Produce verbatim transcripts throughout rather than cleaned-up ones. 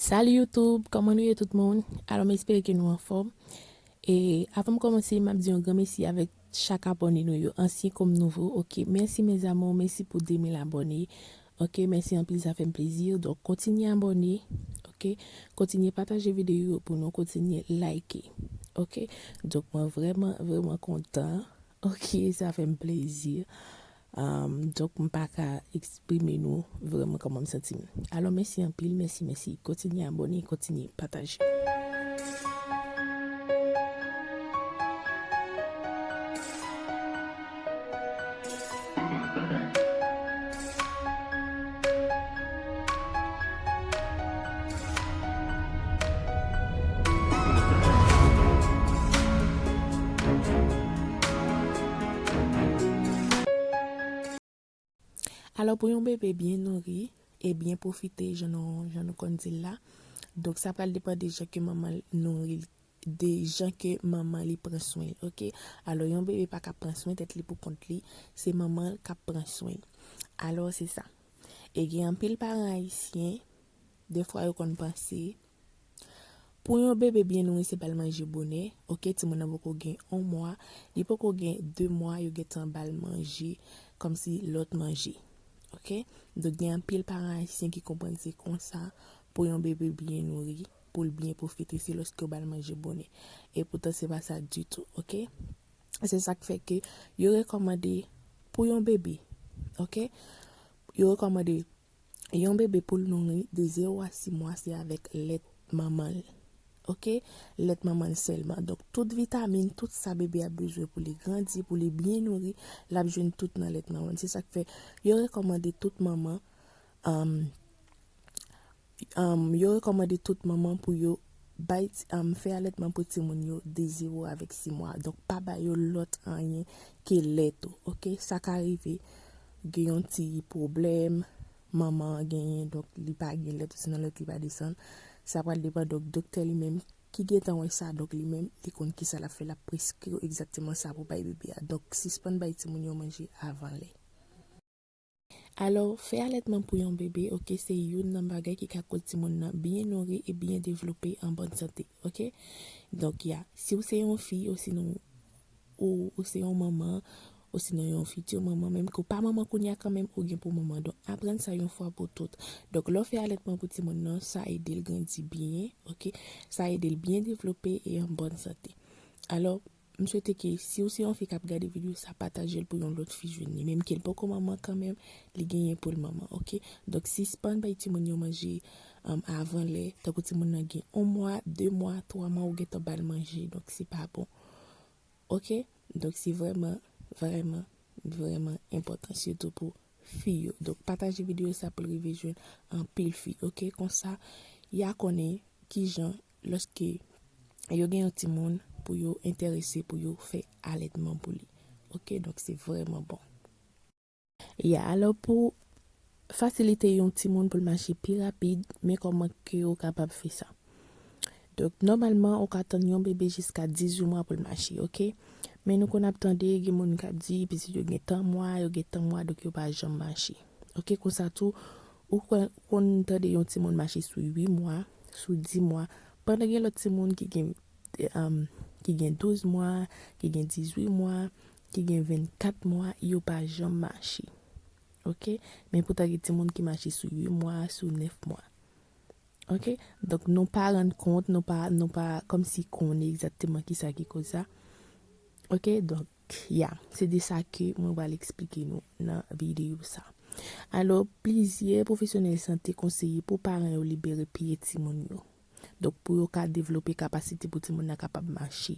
Salut YouTube, kòman nou ye tout moun? Alò, m espere ke nou anfòm. E avan m kòmanse, m ap di yon gran mèsi avèk chak abòne nou yo, ansyen kòm nouvo. Ok, mèsi mes amours, mèsi pou de mil abòne. Ok, mèsi anpil, sa fè m plezi. Donk, kontinye abòne. Ok, kontinye pataje videyo yo pou nou, kontinye like. Ok, donk mwen vrèman, vrèman kontan. Ok, sa fè m plezi. Um, donk, m pa ka eksprime nou vrèman kòman m santi m. Alò, mèsi anpil, mèsi, mèsi. Kontinye abòne, kontinye pataje. Alò, pou yon bebe byen nouri e byen pwofite, jan nou, jan nou konn di l la, donk sa pral depann de jan ke manman l nouri l, de jan ke manman li pran swen l, ok? Alò, yon bebe pa ka pran swen tèt li pou kont li, se manman l k ap pran swen l. Alò, se sa. E gen anpil paran ayisyen, defwa yo konn panse, pou yon bebe byen nouri, se ba l manje bonè, ok, timoun nan poko gen yon mwa, li poko gen de mwa, yo gentan ba l manje, kòmsi lòt manje, ok? Donk, gen anpil paran ayisyen ki konprann se konsa, pou yon bebe byen nouri, pou l byen pwofite, se lòske yo ba l manje bonè. E poutan, se pa sa ditou, ok? Se sa k fè ke yo rekòmande pou yon bebe, ok? Yo rekòmande yon bebe pou l nouri de zewo a sis mwa, se avèk lèt manman l. Ok? Lèt manman l sèlman. Donk, tout vitamin, tout sa bebe a bezwen pou li grandi, pou li byen nouri, l ap jwenn tout nan lèt manman l. Se sa k fè yo rekòmande tout manman, um, um, yo rekòmande tout manman pou yo bay ti, um, fè alètman pou timoun yo de zewo avèk sis mwa. Donk, pa ba yo lòt anyen ke lèt ou, ok? Sa ka rive, gen yon ti pwoblèm, manman an genyen, donk li pa gen lèt, osinon lèt li pa desann. Sa pral depann, donk, doktè li menm ki gentan wè sa, donk li menm, li konn kisa l ap fè, l ap preskri w egzakteman sa pou bay bebe a. Donk, sispann bay timoun yo manje avan lè. Alò, fè alètman pou yon bebe, ok, se youn nan bagay ki ka koz timoun nan byen nouri e byen devlope an bòn sante, ok? Donk, ya, si w se yon fi, osinon ou, ou se yon manman, osinon yon fiti manman, menm ke w pa manman kounye a kanmenm, ou gen pou manman. Donk, aprann sa yon fwa pou tout. Donk, lè w fè alètman pou timoun nan, sa ede l grandi byen, ok? Sa ede l byen devlope e an bòn sante. Alò, m swete ke si w se yon fi k ap gade videyo sa, pataje l pou yon lòt fi jwenn li. Menm ke l poko manman kanmenm, li genyen pou l manman, ok? Donk, sispann bay timoun yo manje, um, avan lè. Tankou timoun nan gen yon mwa, de mwa, twa mwa, ou gentan ba l manje. Donk, se pa bon. Ok? Donk, se vrèman, vrèman, vrèman enpòtan, sitou pou fi yo. Donk, pataje videyo sa pou l rive jwenn anpil fi, ok? Konsa, y a konnen kijan, lòske yo gen yon timoun, pou yo enterese, pou yo fè alètman pou li. Ok? Donk, se vrèman bon. Ya, alò, pou fasilite yon timoun pou l mache pi rapid, men kòman ke ou kapab fè sa. Donk, nòmalman, ou ka tann yon bebe jiska dizuit mwa pou l mache, ok? Men nou konn ap tande, gen moun k ap di, pitit yo gen tan mwa, yo gen tan mwa, donk yo pa janm mache. Ok, konsa tou, ou konn, konn tande yon timoun mache sou uit mwa, sou dis mwa, pandan gen lòt timoun ki gen, um, ki gen douz mwa, ki gen dizuit mwa, ki gen vennkat mwa, yo pa janm mache. Ok? Men poutan gen timoun ki mache sou uit mwa, sou nèf mwa. Ok? Donk, nou pa rann kont, nou pa, nou pa kòmsi konnen egzakteman kisa ki koz sa. Ok? Donk, ya, se de sa ke mwen pral eksplike nou nan videyo sa. Alò, plizyè pwofesyonèl sante konseye pou paran yo libere pye timoun yo. Donk, pou yo ka devlope kapasite pou timoun nan kapab mache.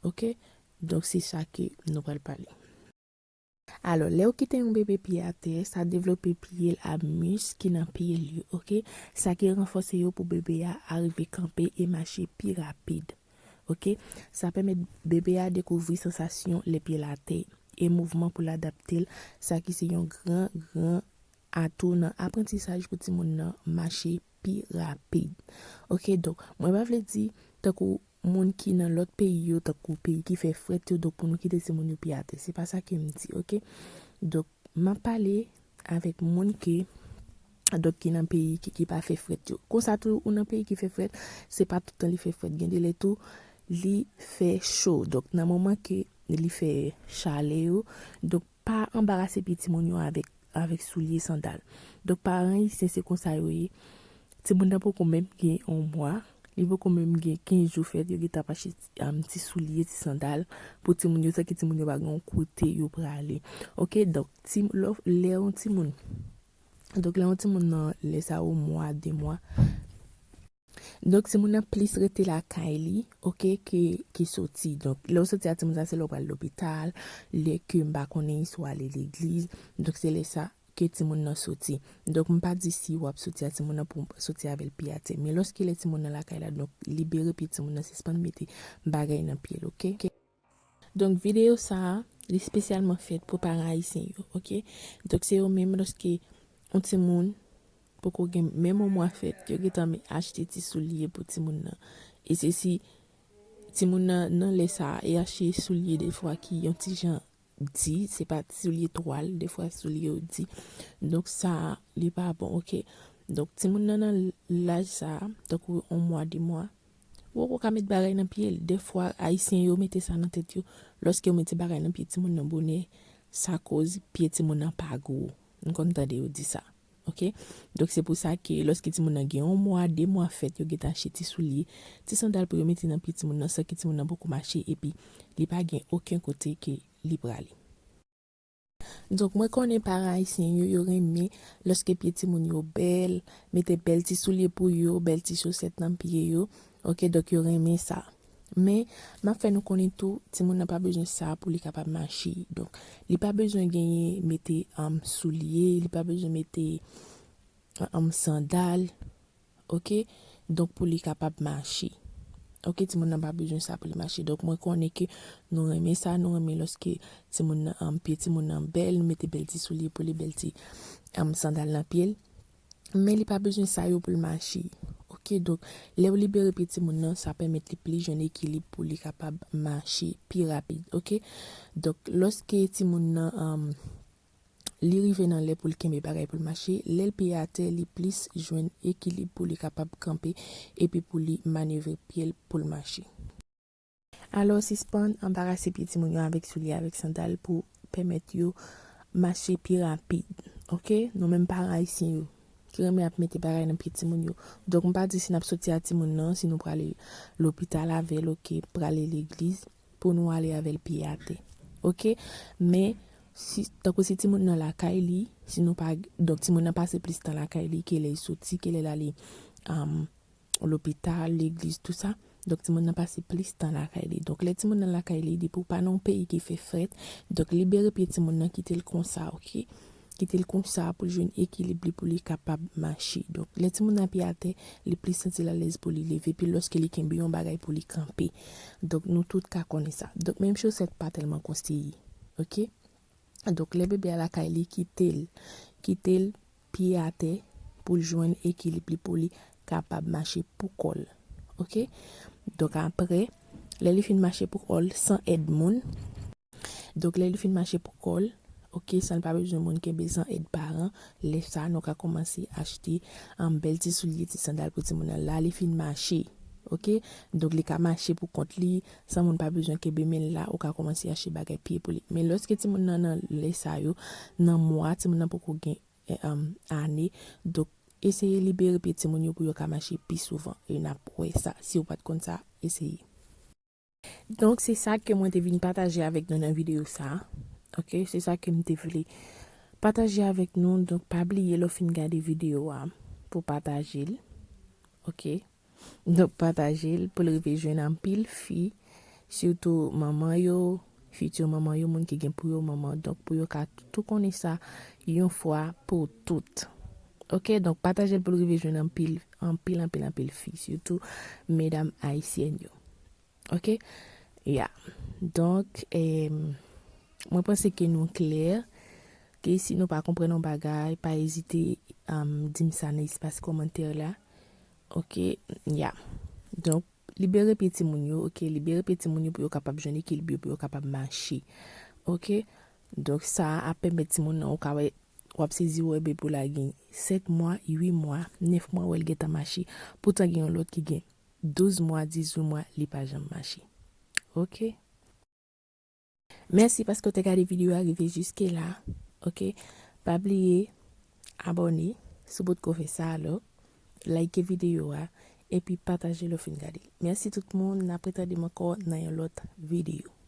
Ok? Donk, se sa ke nou pral pale. Alò, lè w kite yon bebe pye atè, sa devlope pye l a mis ki nan pye l yo, ok? Sa ki ranfòse yo pou bebe a arive kanpe e mache pi rapid, ok? Sa pèmèt bebe a dekouvri sansasyon lè pye l atè e mouvman pou l adapte l, sa ki se yon gran, gran atou nan aprantisaj pou timoun nan mache pi rapid. Ok, donk, mwen pa vle di tankou moun ki nan lòt peyi yo, tankou peyi ki fè frèt yo, donk pou nou kite timoun yo pye atè. Se pa sa ke m di, ok? Donk, m ap pale avèk moun ke Donk, ki nan peyi ki, ki pa fè frèt yo. Konsa tou, ou nan peyi ki fè frèt, se pa tout tan li fè frèt. Gen de lè tou, li fè cho. Donk, nan moman ke li fè chalè yo, donk, pa anbarase pye timoun yo avèk, avèk soulye, sandal. Donk, paran ayisyen, se konsa yo ye. Timoun nan poko menm gen yon mwa, li poko menm gen kenz jou fèt, yo gentan ap achte, um, ti soulye, ti sandal pou timoun yo, san ke timoun yo pa gen yon kote yo prale. Oke, donk, ti, lè, lè yon timoun, donk, lè yon timoun nan, lè sa yon mwa, de mwa, donk, timoun nan plis rete lakay li, oke, ke, ke soti. Donk, lè w soti a timoun sa, se lè w pral lopital, lè ke m pa konnen, swa ale legliz. Donk, se lè sa ke timoun nan soti. Donk, m pa di si w ap soti a timoun nan pou w soti avè l pye atè. Men lòske lè timoun nan lakay la, donk, libere pye timoun nan, sispann mete bagay nan pye l, oke? Donk, videyo sa a, li espesyalman fèt pou paran ayisyen yo, oke? Donk, se yo menm, lòske yon timoun poko gen menm yon mwa fèt, yo gentan me-, achte ti soulye pou timoun nan. E se si timoun nan, nan lè sa a, e achte soulye defwa ki yon ti jan di, se pa ti soulye twal, defwa soulye yo di. Donk, sa a, li pa bon, oke? Donk, timoun nan, nan laj sa a, tankou yon mwa, de mwa, ou poko ka met bagay nan pye l. Defwa, ayisyen yo mete sa nan tèt yo. Lòske yo mete bagay nan pye timoun nan bonè, sa koz pye timoun nan pa gwo. M konn tande yo di sa. Oke? Donk, se pou sa ke lòske timoun nan gen yon mwa, de mwa fèt, yo gentan achte ti soulye, ti sandal pou yo mete nan pye timoun nan, san ke timoun nan poko mache, epi li pa gen okenn kote ke li prale. Donk, mwen konnen paran ayisyen yo, yo renmen lòske pye timoun yo bèl, mete bèl ti soulye pou yo, bèl ti chosèt nan pye yo. Oke, donk, yo renmen sa. Men, m ap fè nou konnen tou, timoun nan pa bezwen sa pou li kapab mache. Donk, li pa bezwen genyen mete, um, soulye, li pa bezwen mete, um, sandal, oke? Donk, pou li kapab mache. Oke, timoun nan pa bezwen sa pou li mache. Donk, mwen konnen ke nou renmen sa, nou renmen lòske timoun nan, um, pye timoun nan bèl, nou mete bèl ti soulye pou li, bèl ti, um, sandal nan pye l. Men li pa bezwen sa yo pou l mache. Oke, donk, lè w libere pye timoun nan, sa pèmèt li plis jwenn ekilib pou li kapab mache pi rapid, oke? Donk, lòske timoun nan, um, li rive nan lè pou l kenbe bagay pou l mache, lè l pye atè, li plis jwenn ekilib pou li kapab kanpe epi pou li manevre pye l pou l mache. Alò, sispann anbarase pye timoun yo avèk soulye, avèk sandal pou pèmèt yo mache pi rapid. Oke? Nou menm paran ayisyen yo, ki renmen ap mete bagay nan pye timoun yo. Donk, m pa di si n ap soti a timoun nan, si nou prale lopital avè l, oke, prale legliz, pou nou ale avè l pye atè. Oke? Men, si, tankou si timoun nan lakay li, si nou pa, donk, timoun nan pase plis tan lakay li, ke lè l soti, ke lè l ale, um, lopital, legliz, tou sa. Donk, timoun nan pase plis tan lakay li. Donk, lè timoun nan lakay li, depi w pa nan yon peyi ki fè frèt, donk, libere pye timoun nan, kite l konsa, oke? Kite l konsa pou l jwenn ekilib li, pou li kapab mache. Donk, lè timoun nan pye atè, li plis santi l alèz pou li leve, pi lòske li kenbe yon bagay pou li kanpe. Donk, nou tout ka konnen sa. Donk, menm chosèt pa tèlman konseye, oke? Donk, lè bebe a lakay li, kite l, kite l pye atè pou l jwenn ekilib li, pou li kapab mache pou kò l. Oke? Donk, apre, lè li fin mache pou kò l, san èd moun. Donk, lè li fin mache pou kò l, oke, san l pa bezwen moun kenbe, san èd paran, lè sa a, nou ka kòmanse achte, um, bèl ti soulye, ti sandal pou timoun nan. La, li fin mache. Oke? Donk, li ka mache pou kont li, san moun pa bezwen kenbe, men la, ou ka kòmanse achte bagay pye pou li. Men lòske timoun nan nan lè sa yo, nan mwa, timoun nan poko gen, eh, um, ane, donk, eseye libere pye timoun yo pou yo ka mache pi souvan. E n ap wè sa. Si w pa t konn sa, eseye. Donk, se sa ke mwen te vin pataje avèk nou nan videyo sa. Oke, se sa ke m te vle pataje avèk nou. Donk, pa bliye lè w fin gade videyo a pou pataje l. Oke? Donk, pataje l pou l rive jwenn anpil fi, sitou manman yo, fiti manman yo, moun ki gen pou yo manman. Donk, pou yo ka tou konnen sa yon fwa pou tout. Oke? Donk, pataje l pou l rive jwenn anpil, anpil, anpil, anpil fi, sitou medam ayisyèn yo. Oke? Ya. Donk, em, mwen panse ke nou klè, ke si nou pa konprann yon bagay, pa ezite, em, di m sa nan espas kòmantè la. Oke? Ya. Donk, libere pye timoun yo, oke? Libere pye timoun yo pou yo kapab jwenn ekilib yo, pou yo kapab mache. Oke? Donk, sa ap pèmèt timoun nan, ou ka wè, w ap sezi wè bebe w la gen sèt mwa, uit mwa, nèf mwa, wè l gentan mache. Poutan gen yon lòt ki gen douz mwa, dizuit mwa, li pa janm mache. Ok? Mèsi paske w te gade videyo a rive jiske la. Ok? Pa bliye abòne si w potko fè sa alò. Like videyo a epi pataje lè w fin gade. Mèsi tout moun, n ap retande m ankò nan yon lòt videyo.